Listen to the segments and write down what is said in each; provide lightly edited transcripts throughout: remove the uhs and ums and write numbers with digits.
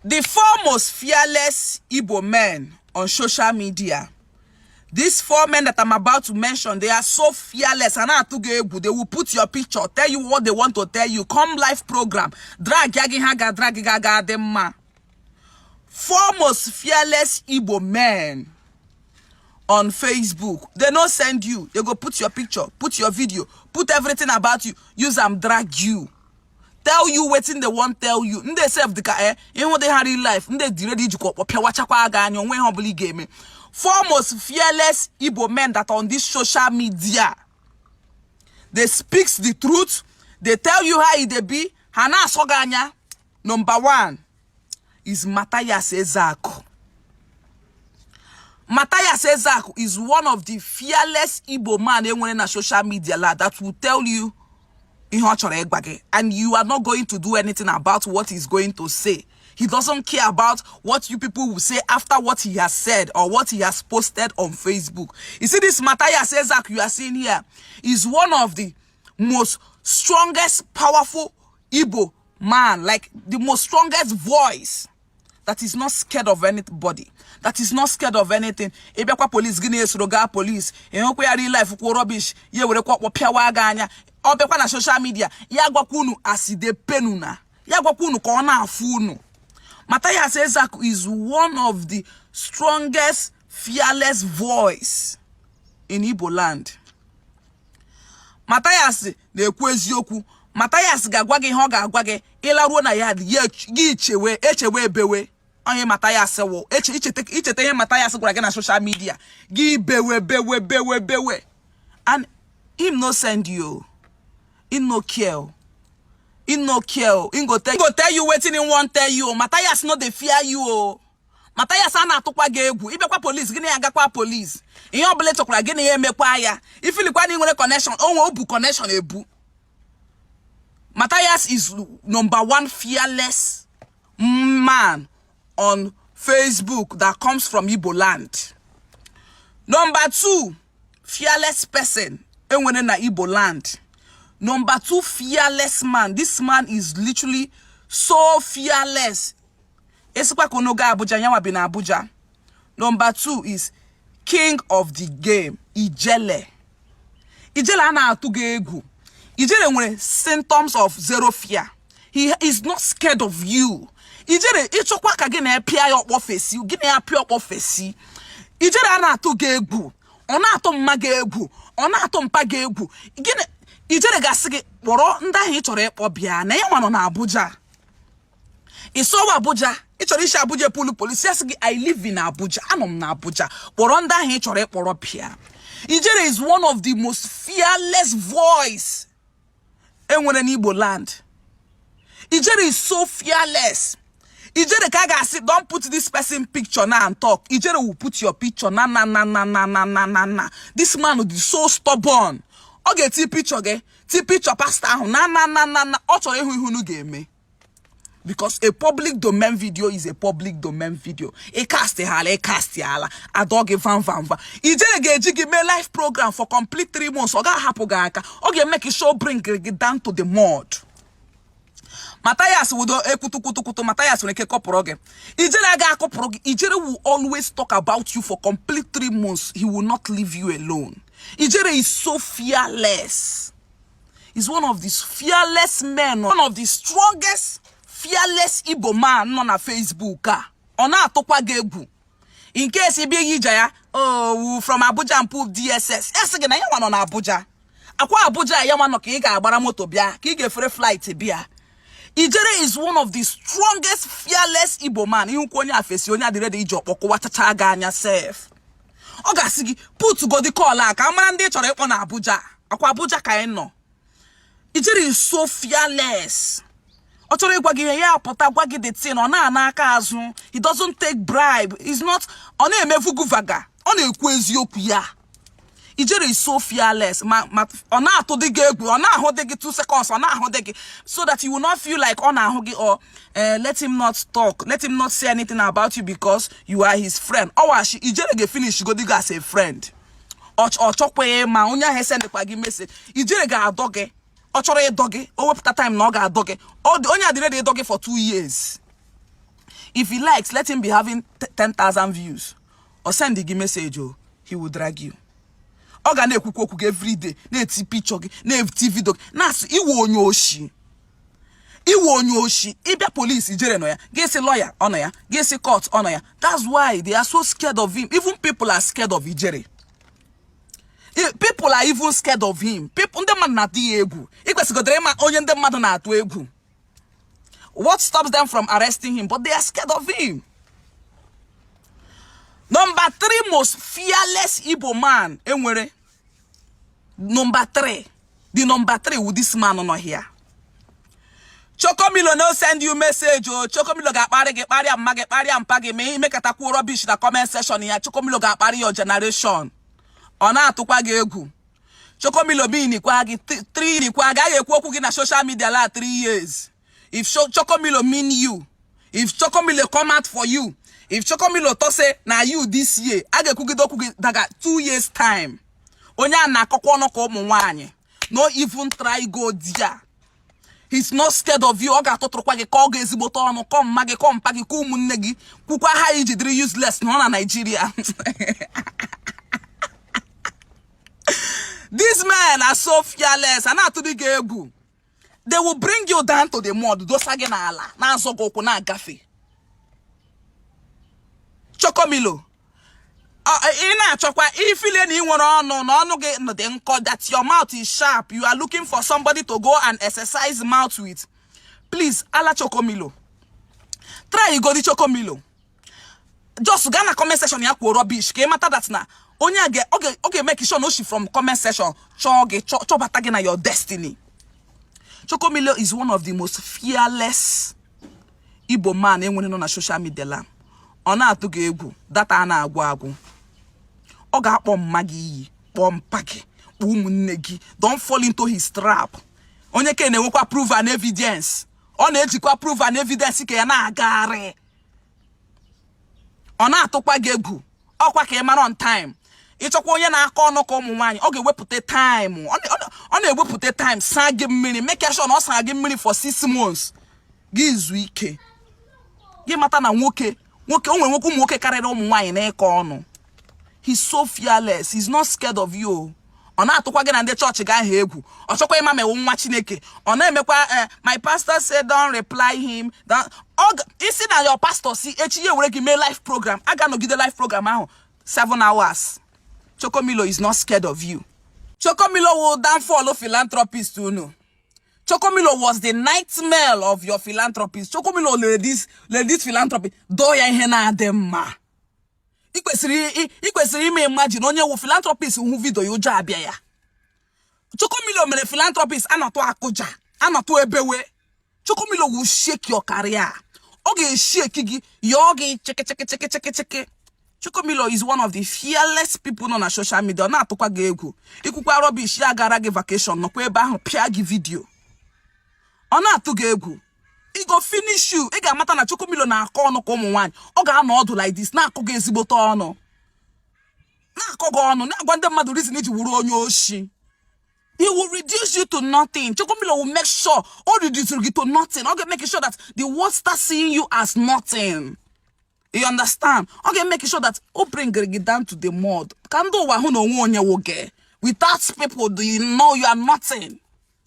The four most fearless Igbo men on social media. These four men that I'm about to mention, they are so fearless. And egwu. They will put your picture, tell you what they want to tell you. Come live program. Drag ya gị ha ga drag gị ga dị mma. Four most fearless Igbo men on Facebook. They no send you. They go put your picture, put your video, put everything about you. Use them, drag you. Tell you wetin they want tell you. Ndị sef dịka ịhụ dị ha real life, ndị dị ready ijikwa ọkpọ pịawachakwa gị anya onwe ha ọbụla ị ga-eme. Four most fearless Igbo men that are on this social media. They speaks the truth. They tell you how e dey be. Ha na-asọ gị anya. Number one is Matthias Ezeaku. Matthias Ezeaku is one of the fearless Igbo man enwere na social media la that will tell you ihe ọ chọrọ ịgwa gị, and you are not going to do anything about what he's going to say. He doesn't care about what you people will say after what he has said or what he has posted on Facebook. You see this Matthias Ezeaku you are seeing here is one of the most strongest, powerful Igbo man, like the most strongest voice that is not scared of anybody, that is not scared of anything. Ị bịakwa police, gị na-esoro gaa police, ịhụkwa ya real life kwuo rubbish, ya ewerekwa ọkpọ pịawa gị anya. Ọ bịakwa na social media, ya gwakwa unu aside penu na ya gwakwa unu ka ọ na-afụ unu. Matthias Ezeaku is one of the strongest fearless voice in Igbo land. Matthias na-ekwu eziokwu. Matthias ga-agwa gị ihe ọ ga-agwa gị. Ịlaruo na ya gị chewe echewe ebewe onye Matthias wụ icheta ihe Matthias gwara gị na social media, gị bewe bewe bewe bewe. And him no send you, him no care, him no care. Him go tell you wetin him wan tell you. Matthias no dey fear you o. Matthias a na-atụkwa gị egwu. Ịbịakwa police, gịnị ya agakwa police, ihe ọbụla ị chọkwara gịnị ya emekwa ya. Ifilikwa na ị nwere connection onwe o bu connection ebu. Matthias is number one fearless man on Facebook that comes from Igbo land. Number two fearless person enwere na Igbo land. Number two fearless man. This man is literally so fearless. Esikwa ka unu gaa Abuja, yanwa bi na Abuja. Number two is king of the game, Ijele. Ijele a na-atụ gị egwu. Ijele nwere symptoms of zero fear. He is not scared of you. Ijele ịchọkwa ka gị na-epịa ya ọkpọ fesi, gị na ya pịa ọkpọ fesi. Ijele a na-atụ gị egwu. Ọ na-atụ mma gị egwu. Ọ na-atụ mpa gị egwu. Gịnị Ijele ga-asị gị kpọrọ ndị ahụ ị chọrọ ịkpọ bịa na ya nwa nọ na Abuja. Ị sọwa Abuja, ị chọrọ isi Abuja pulu polisi, ya sị gị, "I live in Abuja, anọ m na Abuja, kpọrọ ndị ahụ ị chọrọ ịkpọrọ bịa." Ijele is one of the most fearless voice enwere n'Igbo land. Ijele is so fearless. Ijele ka a ga-asị, "Don't put this person picture now and talk," Ijele will put your picture na na na na na na na na na. This man is so stubborn. Ọ ga-eti picture gị, ti picture pastor ahụ na na na na na. Ọ chọrọ ịhụ ihe unu ga-eme, because a public domain video is a public domain video. Ị cast ha ala, ị cast ya ala, adọ gị vam vam vam. Ijele ga-eji gị mee live program for complete 3 months. Ọ ga-ahapụ gị aka. Ọ ga-eme ka show bring gị down to the mud. Matthias wudo ekwutukwutukwutu. Matthias nwere ike kọpụrụ gị. Ijele aga akọpụrụ gị. Ijele will always talk about you for complete 3 months. He will not leave you alone. Ijele is so fearless. He's one of the fearless men, one of the strongest fearless Igbo man nọ na Facebook a. Ọ na-atụkwa gị egwu. In case ị bịa ije ya oh from Abuja and pull DSS, ya sị gị na ya nwa nọ na Abuja. Akwa Abuja ya nwa nọ ka ị ga-agbara moto bịa, ka ị ga-efere flight bịa. Ijere is one of the strongest fearless Igbo man. Ihụkwa onye afesi onye adịrị iji ọkpọ kụwachacha gị anya sef. Ọ ga-asị gị put godi call a ka a mara ndị ị chọrọ ịkpọ na Abuja. Akwa Abuja ka anyị nọ. Ijere is so fearless. Ọ chọrọ ịgwa gị ihe, ya apụta gwa gị the thing. Ọ na-ana aka azụ. He doesn't take bribe. He's not, ọ na-eme vuguvaga. Ọ na-ekwu eziokwu ya. Ijere is so fearless. Ma ọ na-atụ dị gị egwu. Ọ na-ahụ dị gị 2 seconds, ọ na-ahụ dị gị so that you will not feel like ọ na-ahụ gị or let him not talk, let him not say anything about you because you are his friend. Ọwashi Ijere ga-finish godi gị as a friend. Ọ chọkwaghị ma onye ahụ esendịkwa gị message. Ijere ga-adọ gị. Ọ chọrọ ịdọ gị, o wepụta time na ọ ga-adọ gị. Onye adịrị ịdọ gị for 2 years. If he likes, let him be having 10,000 views. Or send gị message o, he will drag you. Ọ ga na-ekwukwa okwu gị everyday, na-eti picture gị, na-eti video gị, na-asị iwe onye oshi, iwe onye oshi. Ịbịa police, ijere nọ ya, gị sị lawyer ọ nọ ya, gị sị court ọ nọ ya. That's why they are so scared of him. Even people are scared of Ijere. People are even scared of him. People, ndị mmadụ na-atụ ya egwu. Ị kwesịgodere ịma onye ndị mmadụ na-atụ egwu. What stops them from arresting him? But they are scared of him. Number three most fearless Igbo man enwere, number three, the number three with this man nọ here. Chokomilo no send you message o. Chokomilo ga-akparị gị, kparịa mma gị, kparịa mpa gị, ma imekọtakwuo rubbish na comment section ya. Chokomilo ga-akparị your generation. Ọ na-atụkwa gị egwu. Chokomilo mean kwa gị three kwa agaghị ekwu okwu gị na social media la 3 years. If Chokomilo mean you, if Chokomilo come out for you, if Chokomilo talk say na you this year, a ga-ekwugide okwu gị daga 2 years time. Onye a na-akọkwa ọnụ ka ụmụ nwaanyị. No even try go there. He's not scared of you. Ọ ga-atụtụrụkwa gị ka ọ ga-ezigbote ọnụ, kọ mma gị, kọ mpa gị, kọ ụmụnne gị, kwukwa ha iji dịrị useless nọ na Nigeria. These men are so fearless. A na-atụrụ gị egwu. They will bring you down to the mud, dosa gị n'ala, na-azọ gị ụkwụ na-agafe. Chokomilo, ị na-achọkwa ifile na ị nwere ọnụ, na ọnụ gị dị nkọ, that your mouth is sharp, you are looking for somebody to go and exercise mouth with, please, ala Chokomilo, try igodi Chokomilo. Just gaa na comment section ya, kwuo rubbish, ka ị mata that na onye a ọ ga-eme sure na o shi from comment section chọọ gị, chọbata gị na your destiny. Chokomilo is one of the most fearless Igbo man enwere nọ na social media la. Ọ na-atụ gị egwu. Data a na-agwụ agwụ. Ọ ga-akpọ mma gị iyi, kpọọ mpa gị, kpọọ ụmụnne gị. Don't fall into his trap. Onye ke na-enwekwa proof and evidence. Ọ na-ejikwa proof and evidence ka ya na-agagharị. Ọ na-atụkwa gị egwu. Ọkwa ka ị mara on time. Ịchọkwa onye na-akọ ọnụ ka ụmụ nwaanyị, ọ ga-ewepụta time, ọ na-ewepụta time saa gị mmiri, make sure na ọ saa gị mmiri for 6 months, gị zuo ike, gị mata na nwoke nwoke o nwere nwoke, ụmụ nwoke karịrị ụmụ nwaanyị na-ịkọ ọnụ. He's so fearless. He's not scared of you. Ọ na-atụkwa gị na ndị chọọchị gị ahụ egwu. Ọ chọkwa ịma ma ewu nwa Chineke. Ọ na-emekwa, "My pastor say don't reply him." Isi na your pastor si echi ya were gị mee live program, a ga-anọgide live program ahụ 7 hours. Chokomilo is not scared of you. Chokomilo will downfall philanthropist unu. Chokomilo was the nightmare of your philanthropist. Chokomilo lere this philanthropy dọọ ya ihe na-adị mma. Ị kwesịrị ime imagine onye wụ philanthropist hụ video ya, ụjọ abịa ya. Chokomilo mere philanthropist anọtụ akụja, anọtụ ebewe. Chokomilo will shake your career. Ọ ga-eshake gị, yọọ gị cheke cheke cheke cheke cheke. Chokomilo is one of the fearless people nọ na social media. Ọ na-atụkwa gị egwu. Ikwukwa rubbish, ya gara gị vacation, nọkwa ebe ahụ pịa gị video. Ọ na-atụ gị egwu. E go finish you. Ị ga-amata na Chokomilo na-akọ ọnụ ka ụmụ nwaanyị. Ọ ga-anọ ọdụ like this, na-akọ gị ezigbote ọnụ, na-akọ gị ọnụ, na-agwa ndị mmadụ reason iji wuru onye oshi. He will reduce you to nothing. Chokomilo will make sure o reduce gị to nothing. Ọ ga-make sure that the world starts seeing you as nothing. You understand? Ọ ga-make sure that o bring gị down to the mud, ka ndị ụwa hụ na onwe onye nwoke. Without people, do you know you are nothing?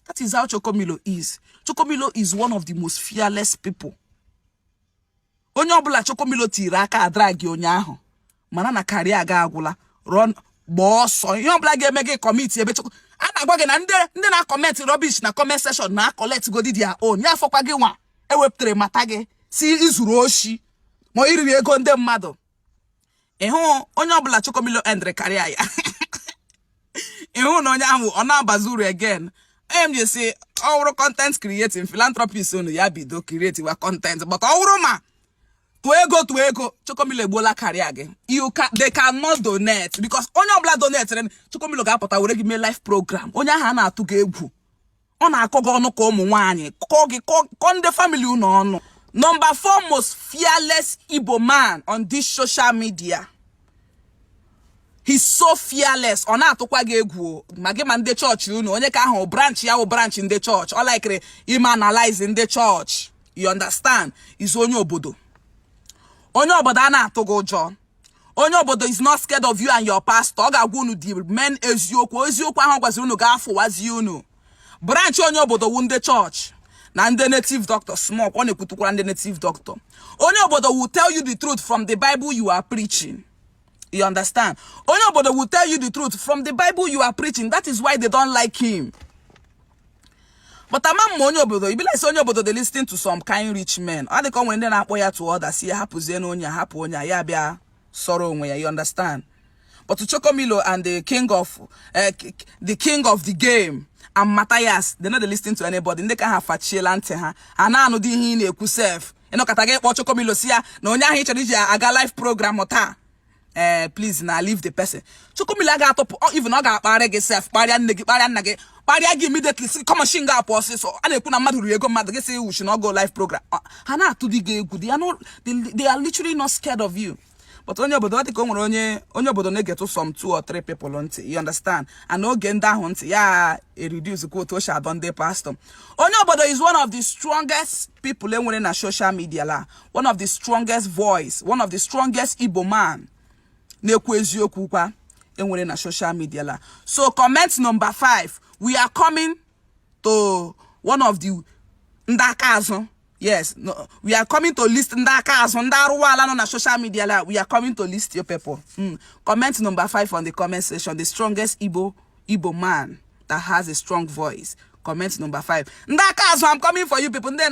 That is how Chokomilo is. Chokomilo is one of the most fearless people. Onye ọbụla Chokomilo tiri aka adrag onye ahụ, mana na career ga agwụla. Run, gbaa ọsọ. Ihe ọbụla ga-eme gị commit ebe Choko a na-agwa gị na ndị na-acomment rubbish na comment section na collect godi their own ya, afọkwa gị nwa ewepụtara mata gị si izuru oshi ma iriri ego ndị mmadụ. Ịhụ onye ọbụla Chokomilo endre career ya, ịhụ na onye ahụ ọ na-abazi uru again. Onye m ji si ọ wụrụ content creating philanthropist unu ya bido create wa content, but ọ wụrụ ma tụọ ego, tụọ ego, Chokomilo egbuola career gị. You can they cannot donate, because onye ọbụla donate, Chokomilo ga-apụta were gị mee live program. Onye ahụ a na-atụ gị egwu. Ọ na-akọ gị ọnụ ka ụmụ nwaanyị, kọọ gị, kọọ ndị family unu ọnụ. Number four most fearless Igbo man on this social media. He's so fearless. Ọ na-atụkwa gị egwu o. Ma gị ma ndị chọọchị unu. Onye ka ahụ branch ya wụ branch ndị chọọchị. Ọ likere ime analyze ndị chọọchị. You understand? Is onye obodo. Onye obodo a na-atụ gị ụjọ. Onye obodo is not scared of you and your pastor. Ọ ga-agwa unu the main eziokwu. Eziokwu ahụ ọ gwaziri unu ga-afụwazi unu. Branch onye obodo wu ndị chọọchị na ndị native doctor small. Ọ na-ekwutukwara ndị native doctor. Onye obodo will tell you the truth from the Bible you are preaching. You understand? Onye obodo will tell you the truth from the Bible you are preaching. That is why they don't like him. But ama m ma onye obodo, e be like say onye obodo dey listen to some kind rich men. Ọ dị ka o nwere ndị na-akpọ ya to order, si ya hapụzie na onye a, hapụ onye a, ya bịa sọrọ onwe ya. You understand? But Chokomilo and the king of the game and Matthias, they no dey listen to anybody. Ndị ka ha fachiela ntị ha, ha na-anụ dị ihe ị na-ekwu sef. Ịnọkọta gị kpọọ Chokomilo, si ya na onye ahụ ị chọrọ iji aga live program taa, eh, please na leave the person. Chokomilo a ga-atụpụ even ọ ga-akparị gị sef, kparịa nne gị, kparịa nna gị, kparịa gị immediately, si come on, ga apụ ọsịsọ. A na-ekwu na mmadụ riri ego mmadụ, gị sị wuchi na ọ go live program. Ha na-atụ dị gị egwu. They are not, they are literally not scared of you. But onye obodo, ọ dị ka o nwere onye obodo na-egetụ some two or three people ntị, you understand? And oge ndị ahụ ntị ya ereduce kwa otu o si adọ ndị pastor. Onye obodo is one of the strongest people enwere na social media la, one of the strongest voice, one of the strongest Igbo man na-ekwu eziokwu kwa enwere na social media la. So comment number five. We are coming to one of the ndị aka azụ. Yes, no, we are coming to list ndị aka azụ, ndị arụwala nọ na social media la. We are coming to list your people. Comment number five on the comment section: the strongest Igbo man that has a strong voice. Comment number five. Ndị aka azụ, I'm coming for you people. Ndị